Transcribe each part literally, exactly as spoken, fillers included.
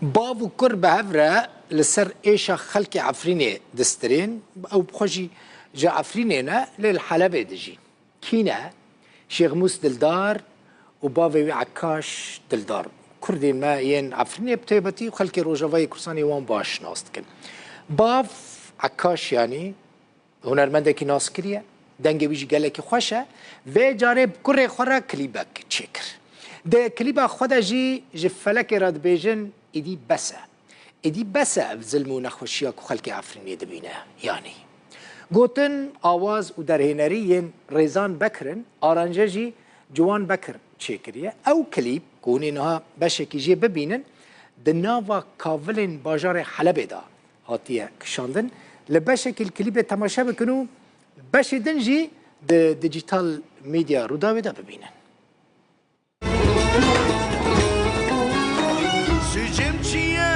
Bav û kur bi hev re li ser êşa xelkê Efrînê distirên. Ew bi xwe jî ji Efrînê ne, lê li Helebê dijîn. Kî ne? Şêxmûs Dildar û bavê wî Ekkaş Dildar. Kurdên me yên Efrînê bi taybetî û xelkê Rojavayê Kurdistanê wan baş nas dikin. Bav Ekkaş, yanî hunermendekî naskirî ye, dengê wî jî gelekî xweş e. Vê carê bi kurê xwe re klîbek çêkir. Di klîba xwe de jî ji felekê re dibêjin, êdî bes e. Êdî bes e ev zilm û nexweşiya ku xelkê Efrînê dibîne, yanî. Gotin, awaz û derhênerî yên Rêzan Bekir in, aranje jî Ciwan Bekir çêkiriye. Ew klîb ku hûn ê niha beşekî jê bibînin, di nava kavilên bajarê Helebê de hatiye kişandin. Li beşekî li klîbê temaşe bikin û beşê din jî di dijital medya Rûdawê de bibînin. Suçim çi ye,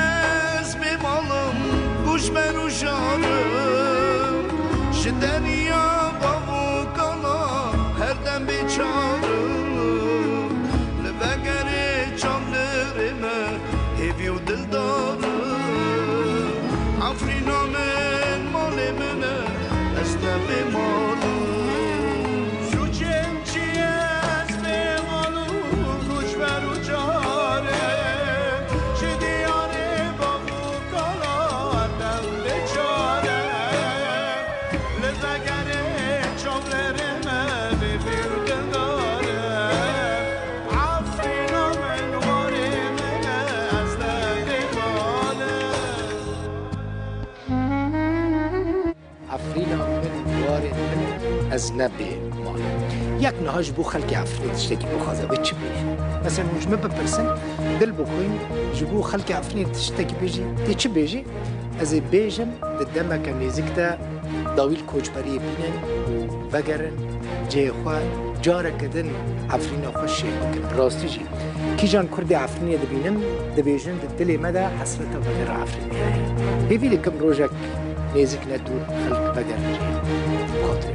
ez bê malim, koçber û jar im. Ji deriya bav û kala her dem bêçar im. Li vegerê çavlerê me hêvî û dildar im. Efrîna min malê min e, ez ne bê mal im. Suçim çi ye, ez bê mal û koçber û car im. Ji diyarê bav û kala her dem bêçar im. Li vegerê çavlerê me bê pîr dildar im. Efrîna min warê min e, ez ne bê mal im. Efrîna min warê min e, ez ne bê mal im. Yek niha ji bo xelkê Efrînê tiştekî bixwaze, wê çi bêje? Mesela hûn ji min bipirsin, dil bixwîn, ji bo xelkê Efrînê tiştekî bêjî, tê çi bêjî? Ez ê bêjim, di demeke nêzik de dawî li koçberiyê bînin û vegerin cihê xwe, careke din Efrîna xwe şêx bikin. Bi rastî jî, kîjan Kurdê Efrînê dibînin, dibêjin, di dilê me de hesreta vegera Efrînê heye. Hêvî dikim rojek nêzik ne dûr xelk vegerin cihê xwe.